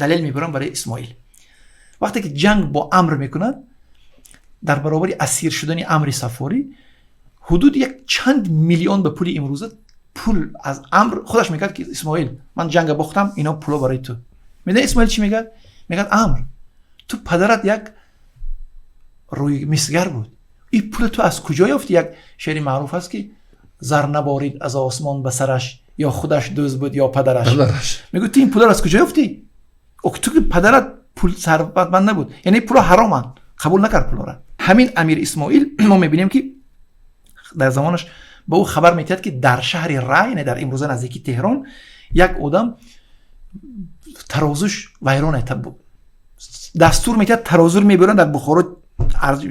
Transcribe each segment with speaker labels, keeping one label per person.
Speaker 1: Далел мебарам барои Исмоил. Вақте ки ҷанг бо Амр мекунад, дар баробари асир шудани Амри Сафорӣ, ҳудуди як чанд миллион ба пули имрӯза пул аз Амр худаш мегӯяд, ки Исмоил, ман ҷанга бохтам, ино пуло барои ту. Медони, Исмоил чӣ мегӯяд? Мегӯяд: «Амр, ту падарат як рӯи мисгар буд, ин пула ту аз куҷо ёфтӣ?» Як шеъри маъруф аст, ки зар наборид аз осмон ба сараш, ё худаш дузд буд, ё падараш. Мегӯяд: «Ту ин пуларо аз куҷо ёфтӣ? Ту ки падарат пул сарватманд набуд». Яъне пуло ҳароманд, қабул накард пулора. Ҳамин Амир Исмоил, мо мебинем, ки дар замонаш ба ӯ хабар метиҳад, ки дар шаҳри Рай, яъне дар имрӯза наздики Теҳрон, як одам тарозуш вайрон. Дастур метиҳад, тарозур мебаранд, дар Бухоро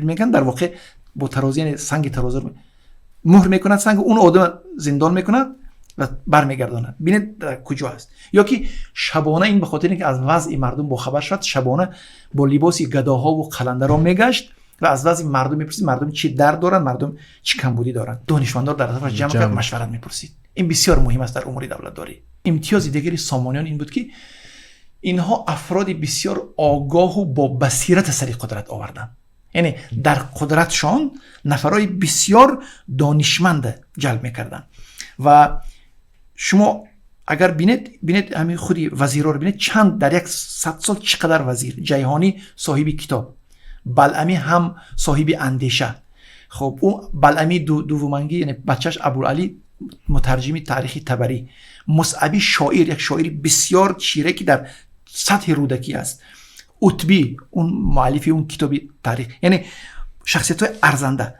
Speaker 1: мекунанд. Дар воқеъ бо тарозу, яъне санги тарозур муҳр мекунад санг, он одам зиндон мекунад ва бармегардонад. Бинед, дар куҷо аст. Ё ки шабона, ин ба хотире ки аз вазъи мардум бохабар шавад, шабона бо либоси гадоҳову қаландаро мегашт ва аз вазъи мардум мепурсид, мардум чӣ дард доранд, мардум чӣ камбудӣ доранд. Донишмандор дар атрофаш ҷамъ кард, машварат мепурсид. Ин бисёр муҳим аст дар умури давлатдорӣ. Имтиёзи дигари Сомониён ин буд, ки инҳо афроди бисёр огоҳу бо басирата сари қудрат оварданд, яъне дар қудратшон нафарҳои бисёр донишманда ҷалб мекарданд. Ва шумо агар бинед, ҳамин худи вазирҳоро бинед, чанд дар як 100 сол чӣ қадар вазир: Ҷайҳонӣ соҳиби китоб, Балъамӣ ҳам соҳиби андеша. Хоб, ӯ Балъамӣ дуввумангӣ, яъне бачаш Абулалӣ мутарҷими таърихи Табарӣ, Мусъабӣ шоир, як шоири бисёр чире, ки дар сатҳи Рӯдакӣ аст, Утбӣ, он муаллифи он китоби таърих, яъне шахсиятҳои арзанда.